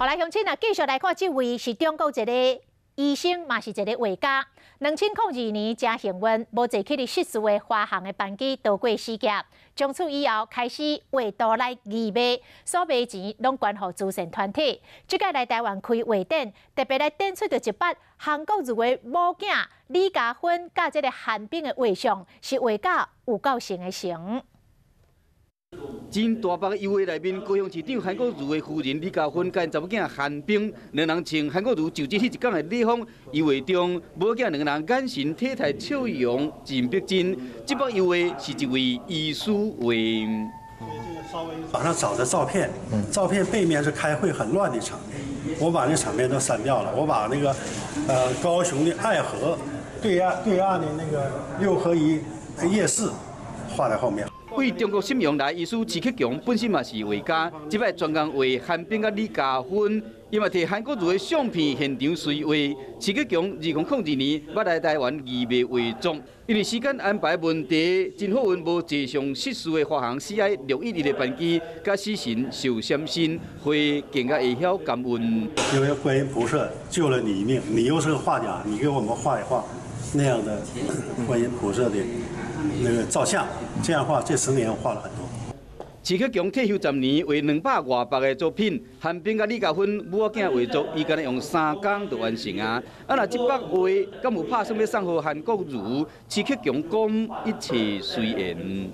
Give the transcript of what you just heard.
好來，鄉親啊，繼續來看這位是中國一个醫生，嘛是一个畫家。2002年誠幸運，無坐起佇失事的華航的班機逃過死劫。從此以後開始畫圖來義賣，所賣錢攏捐予慈善團體。這擺來台灣開畫展，特別來展出著一幅韓國瑜的某囝李佳芬佮這个韓冰的畫像，是畫甲有夠像的神。真大幅油畫內面，高雄市長韓國瑜的夫人李佳芬佮𪜶查某囝韓冰，兩人穿韓國瑜就職彼一工的禮服，油畫中母囝兩个人眼神體態笑容真逼真。這幅油畫是一位醫師畫。網上找的照片，照片背面是開會很亂的場面，我把那場面都刪掉了。我把那個，高雄的愛河對岸的那個六合一夜市畫在後面。對中國瀋陽來醫師徐克強本身嘛是畫家，這擺專工畫韓冰佮李佳芬，伊嘛提韓國瑜的相片現場隨畫。徐克強2002年捌來台灣義賣畫作，因為時間安排問題，真好運無坐上失事的華航 CI 611的班機，佮死神受閃身，會更加會曉感恩。因為觀音菩薩救了你一命，你又是個畫家，你給我們畫一畫那樣的觀音菩薩的那個照相，這樣畫這10年我畫了很多。徐克強退休10年，畫200外幅的作品，韓冰佮李佳芬母仔囝畫作，伊干焦用3工就完成啊！啊，若這幅畫敢有拍算欲送予韓國瑜？徐克強講一切隨緣。